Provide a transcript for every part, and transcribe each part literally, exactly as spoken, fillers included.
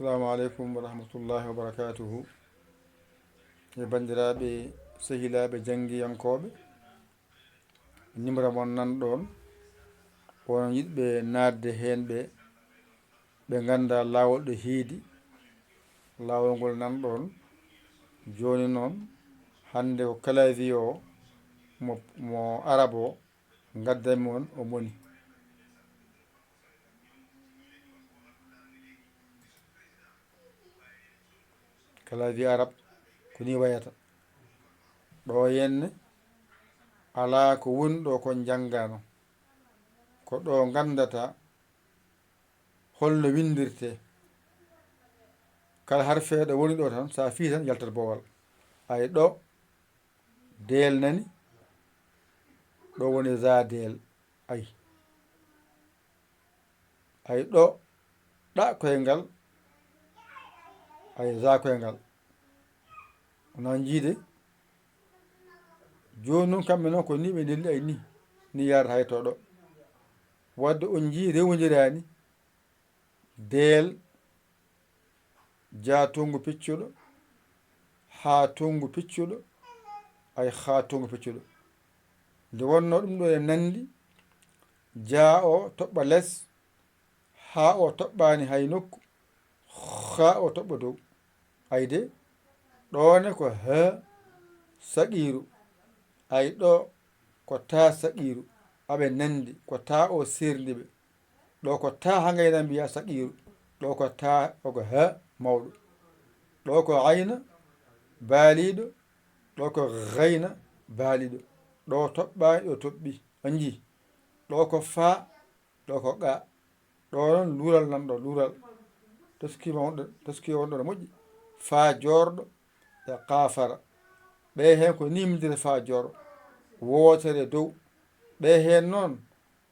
Assalamu aleykum wa rahmatullahi wa barakatuhu. E banndiraaɓe, sehilaaɓe, janngiyankooɓe, nimra mon nan ɗoon, won yiɗɓe naatde heen ɓe, ɓe ngannda laawol ɗo heedi, laawol ngol nan ɗoon. Jooni noon, hannde ko clavier o mo, mo arab o, ngaddanmi on o moni. Clavier arab ko ni wayata. Ɗo henne alaa ko woni ɗo ko njanngaano. Ko ɗo nganndata holno winndirtee. Kala harfeeɗo woni ɗo tan, so a fii tan, yaltat boowal. Ay ɗo, deel nani, ɗo woni za deel. Ay. Ay ɗo, ɗa koyngal, ay za koyngal. Wona njiide. Jooni noon, kamɓe noon ko ni ɓe nelli, ay ni, ni yaarata hay to ɗo. Wadde on njii rewondiraani, deel, jaa tonngu piccuɗo, haa tonngu piccuɗo, ay haa tonngu piccuɗo. Nde wonnoo ɗum ɗo e nanndi, jaa o toɓɓa les, haa o toɓɓaani hay nokku, haa o toɓɓa dow. Ay de, ɗo ne ko ha saqiiru, ay ɗo ko ta saqiiru, aɓe nanndi, ko ta o seerndi ɓe. Ɗo ko ta ha ngayna mbiya saqiiru, ɗo ko ta, ɗo ko ha mawɗo. Ɗo ko ayna baaliiɗo, ɗo ko gayna baaliiɗo. Ɗo toɓɓaani, ɗo toɓɓi. On njii? Ɗo ko fa, ɗo ko qa. Ɗo noon luural nan ɗo, luural. Taskiima wonɗo, taskiima wonɗo no moƴƴi. Fa joorɗo e qaafara. Ɓe heen ko nimdire fa joorɗo. Wootere dow. Ɓe heen noon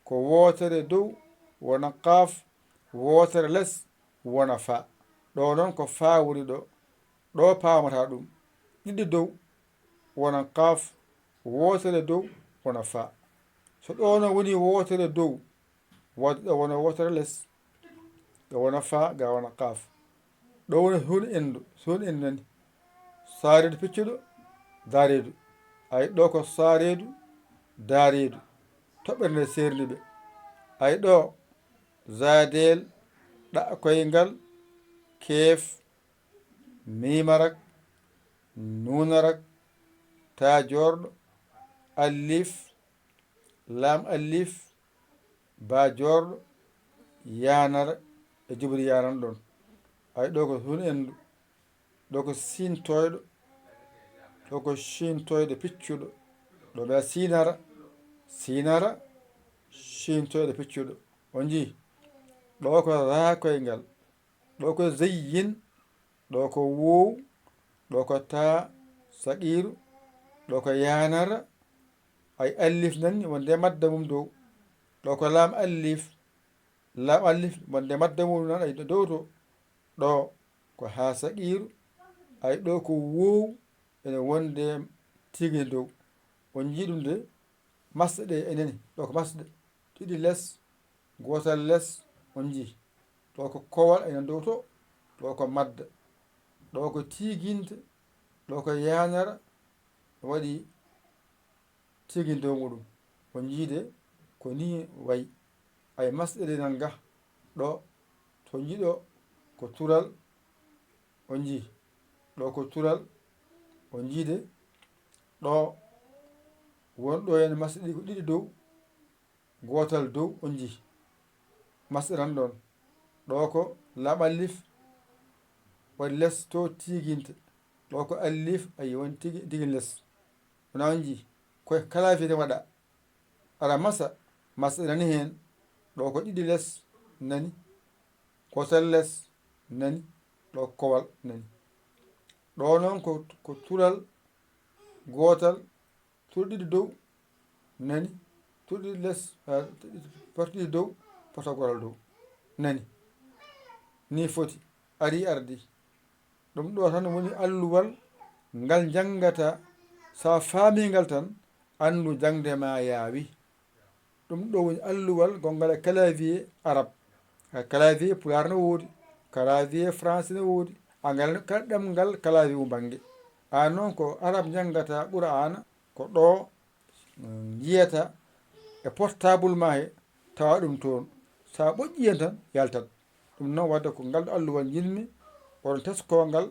ko wootere dow wona qaaf, wootere les wona fa. Ɗo noon ko fa woni ɗo. Ɗo paamata ɗum. Ɗiɗi dow wona qaaf, wootere dow wona fa. So ɗo noon woni wootere dow, wadde ɗo wona wootere les, ɗo wona fa, ga wona qaaf. Ɗo woni suun endu, suun endu nani. Saareedu piccuɗo, daareedu. Ay ɗo ko saareedu, daareedu. Toɓɓere nde seerndi ɓe. Ay ɗo, zaadeel, ɗa koyngal, keef, miimarak, nuunarak, taa joorɗo, allif, laam allif, baa joorɗo, yaanara, e jubri yaanan ɗoon. Ay ɗo ko hun endu, ɗo ko siin tooyɗo, ɗo ko siin tooyɗo piccuɗo, ɗo ɓe siinara, siinara, siin tooyɗo piccuɗo. On njii? Ɗo ko raa koyngal, ɗo ko zeyyin, ɗo ko woow, ɗo ko taa saqiiru, ɗo ko yaanara, ay allif nan wonde madda mum dow, ɗo ko laam allif, laam allif wonde madda mum nan ay dow to, ɗo ko haa saqiiru, ay ɗo ko woow ene wonde tigi dow. On njii ɗum de, masɗe ɗe eneni, ɗo ko masɗe, ɗiɗi les, gootal les, on njii. Ɗo ko kowal ene dow to, ɗo ko madda, ɗo ko tiiginte, ɗo ko yaanara, waɗi tiiginte dow muɗum. On njii de, ko ni wayi. Ay masɗe ɗe nan ga, ɗo, to njiɗo ko tural, on njii. Ɗo ko tural, on njii de, ɗo won ɗo ene masɗe ɗi ko ɗiɗi dow, gootal dow, on njii. Masɗe nan ɗoon. Ɗo ko laam allif, waɗi les to tiiginte. Ɗo ko allif, ayi, woni tigi, tigi les. Wona on njii? Ko kala fiyete waɗa. Ara masa, masɗe nani heen. Ɗo ko ɗiɗi les nani. Gootal les nani. Ɗo ko kowal nani. Ɗo noon ko, ko tural gootal, tuɗi ɗiɗi dow, nani, tuɗi ɗiɗi les, ah, parti ɗiɗi dow, parti gootal dow, nani. Ni foti, ari ardi. Ɗum ɗo tan woni alluwal ngal njanngata. So a faamii ngal tan, anndu jaŋde ma yaawi. Ɗum ɗo woni alluwal gonngal e clavier arab. Hay clavier pulaar no woodi. Clavier français ne woodi. A ngal kala ɗemngal clavier mum bannge. Aan noon ko arab njanngata Qur'aana, ko ɗo, mm, njiyata e portable ma he, tawa ɗum toon. So a ɓoƴƴi heen tan, yaltat. Ɗum noon wadde ko ngal ɗo alluwal njiɗmi, oɗon teskoo ngal.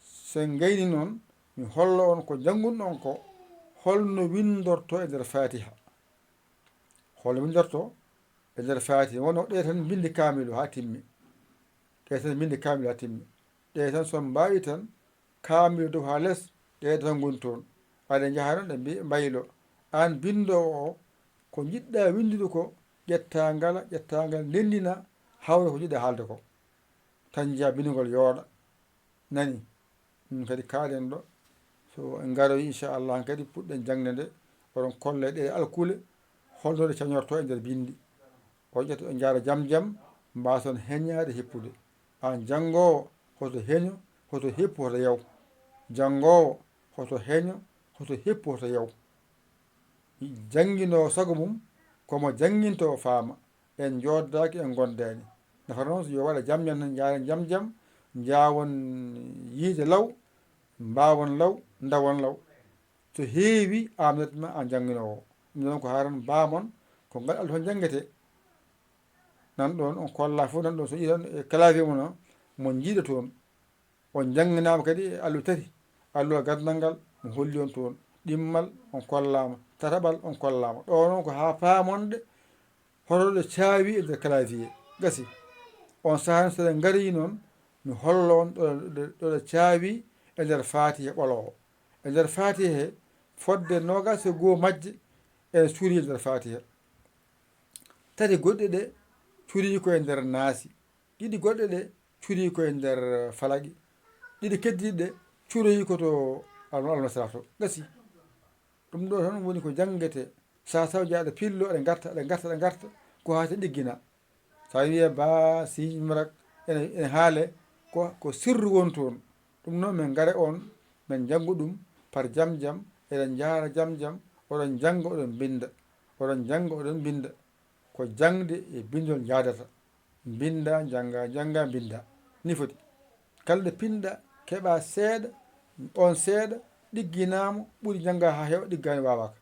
So en ngayni noon, mi hollo on ko njanngunɗon ko, holno winndortoo e nder Faatiha. Holno winndortoo e nder Faatiha. Wonno ɗe tan mbinndi kaamilu haa timmi. Ɗe tan mbinndi kaamilu haa timmi. Ɗe tan so mbaawi tan, kaamilu dow haa les, ɗe tan ngoni toon. Aɗa njaha noon ɗe mbi-, mbaylo. Aan binndoowo o, ko njiɗɗa winndude ko, ƴetta ngala, ƴetta ngal, ndenndina, hawra ko njiɗɗa haalde ko. Tan njiya binndugol yooɗa. Nani? Ɗum kadi kaalen ɗo. So en ngaroyi, inchallah, kadi puɗɗen jaŋde nde. Oɗon kolla e ɗe alkule, holno ɗe cañortoo e nder binndi. O ƴetta, o njaara jam jam, mbaason heñaade heppude. Aan janngoowo, hoto heño, hoto heppu, hoto yaw. Janngoowo, hoto heño, hoto heppu, hoto yaw. Jannginoowo sago mum, ko mo janngintoo faama. En njooɗdaaki, en ngondaani. Nafata noon yo waɗa jam jam, njaaren jam jam, njaawon yiide law, mbaawon law, ndawon law. So heewi, a naatnat ma a jannginoowo. Ɗum noon ko haaran baamon, ko ngal alfan janngetee. Nan ɗoon on kolla fof, nan ɗoon so yiɗon e clavier mon o, mo njiiɗa toon. On njannginaama kadi e alluwa tati. Alluwa gandal ngal, mo holli on toon. Ɗimmal, on kollaama. Tataɓal, on kollaama. Ɗo noon ko haa paamonde hoto ɗo caawi e nder clavier. Gasi. On sahaa so ɗen ngarii noon, mi hollo on ɗo, ɗo, ɗo ɗo caawi e nder Faatiha ɓolo o. E nder Faatiha he, fodde noogaas e goo majje ene cuurii e nder Faatiha. Tati goɗɗe ɗe cuurii ko e nder Naasi. Ɗiɗi goɗɗe ɗe cuurii ko e nder Falaqi. Ɗiɗi keddiiɗe ɗe cuuroyii ko to Al-, Al-Masra to. Gasi. Ɗum ɗo tan woni ko janngetee. Sahaa sahaa jaaɗo pillo, aɗa ngarta, aɗa ngarta, aɗa ngarta, ko haa ta ɗiggina. So a wiyii ba, siin, miim, raa, ene, ene haale, ko, ko sirru woni toon. Ɗum noon, min ngare on, min njanngu ɗum par jam jam, eɗen njaara jam jam, oɗon njannga, oɗon mbinnda, oɗon njannga, oɗon mbinnda. Ko jaŋde e binndol njaadata. Mbinnda, njannga, njannga, mbinnda. Ni foti. Kala ɗo pinɗa, keɓa seeɗa, on seeɗa, ɗigginaama, ɓuri njannga haa heewa, ɗiggaani, waawaaka.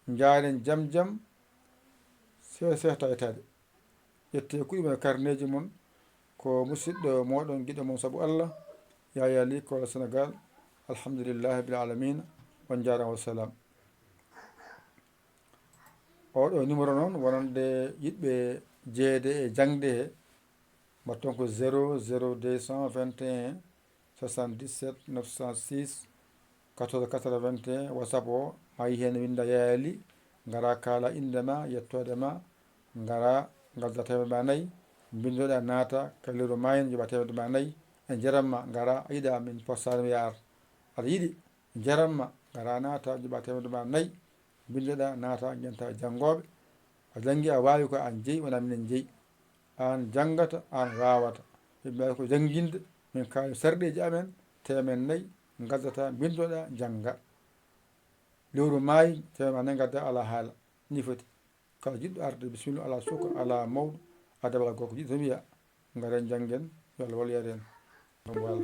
Njaaren jam jam, seeɗa seeɗa tawetaade. Ƴettee kuɗi mon e karneeji mon, ko musidɗo mooɗon, giɗo mon sabu Allah, Yaya Ly, Kolda, Senegal. Alhamdulillahi rabbil aalamiina. On njaaraama, wassalam. Oɗo numéro noon, wonande yiɗɓe jeyeede e jaŋde he, mbatton ko zéro zéro deux cent vingt et un soixante-dix-sept neuf cent six quatorze quatre-vingt-un, WhatsApp o, ma yi heen winnda Yaya Ly, ngara kaala innde ma, yettoode ma, ngara ngadda teemedde ma nayi, mbinndoɗa naata ka lewru maayo, njoɓa teemedde ma nayi, en njaramma, ngara, a yiɗa min postaani mi yaar. Aɗa yiɗi, njaramma, ngara naata, njoɓa teemedde ma nayi, mbinndoɗa, naata, ngenta e janngooɓe. A janngi, a waawi ko aan jeyi, wonaa minen jeyi. Aan janngata, aan waawata. Yimɓe mbaawi ko jannginde, min kaali sarɗeeji amen, teemen nayi, ngaddata, mbinndoɗa, jannga. Lewru maayi, teemen ma nayi ngadda, alaa haala. Ni foti. Kala jiɗɗo arde, bisimilla, alaa suka, alaa mawɗo, a debbo, alaa gorko, jiɗɗo tan wiya, ngaren janngen, yo Allah wallu yare en. Voilà.